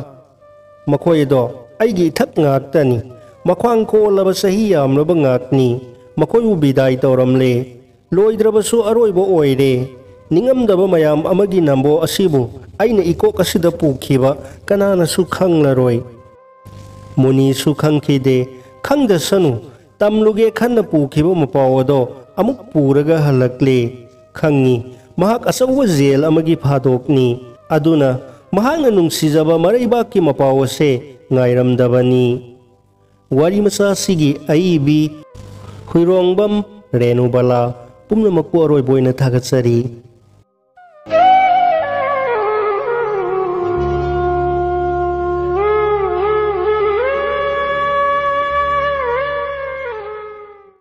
ꯃꯈꯣꯏꯗꯣ ꯑꯩꯒꯤ ꯏꯊꯛ ꯉꯥꯛꯇꯅꯤ, ꯃꯈ꯭ꯋꯥꯡ ꯀꯣꯜꯂꯕ ꯆꯍꯤ ꯌꯥꯝꯂꯕ ꯉꯥꯛꯅꯤ꯫ ꯃꯈꯣꯏꯕꯨ ꯕꯤꯗꯥꯏ ꯇꯧꯔꯝꯂꯦ꯫ ꯂꯣꯏꯗ꯭ꯔꯕꯁꯨ ꯑꯔꯣꯏꯕ ꯑꯣꯏꯔꯦ꯫ ꯅꯤꯡꯉꯝꯗꯕ ꯃꯌꯥꯝ ꯑꯃꯒꯤ ꯅꯝꯕꯣ ꯑꯁꯤꯕꯨ ꯑꯩꯅ ꯏꯀꯣꯛ ꯑꯁꯤꯗ ꯄꯨꯈꯤꯕ ꯀꯅꯥꯅꯁꯨ ꯈꯪꯂꯔꯣꯏ꯫ ꯃꯨꯅꯤꯁꯨ ꯈꯪꯈꯤꯗꯦ꯫ ꯈꯪꯗꯁꯅꯨ, ꯇꯝꯂꯨꯒꯦ ꯈꯟꯅ ꯄꯨꯈꯤꯕ ꯃꯄꯥꯎ ꯑꯗꯣ ꯑꯃꯨꯛ ꯄꯨꯔꯒ ꯍꯜꯂꯛꯂꯦ꯫ ꯈꯪꯉꯤ, ꯃꯍꯥꯛ ꯑꯆꯧꯕ ꯖꯦꯜ ꯑꯃꯒꯤ ꯐꯥꯗꯣꯛꯅꯤ꯫ ꯑꯗꯨꯅ ꯃꯍꯥꯛꯅ ꯅꯨꯡꯁꯤꯖꯕ ꯃꯔꯩꯕꯥꯛꯀꯤ ꯃꯄꯥꯎ ꯑꯁꯦ ꯉꯥꯏꯔꯝꯗꯕꯅꯤ꯫ ꯋꯥꯔꯤ ꯃꯆꯥ ꯑꯁꯤꯒꯤ ꯑꯏꯕꯤ ꯍꯨꯏꯔꯣꯡꯕꯝ ꯔꯦꯅꯨꯕꯂꯥ, ꯄꯨꯝꯅꯃꯛꯄꯨ ꯑꯔꯣꯏꯕ ꯑꯣꯏꯅ ꯊꯥꯒꯠꯆꯔꯤ꯫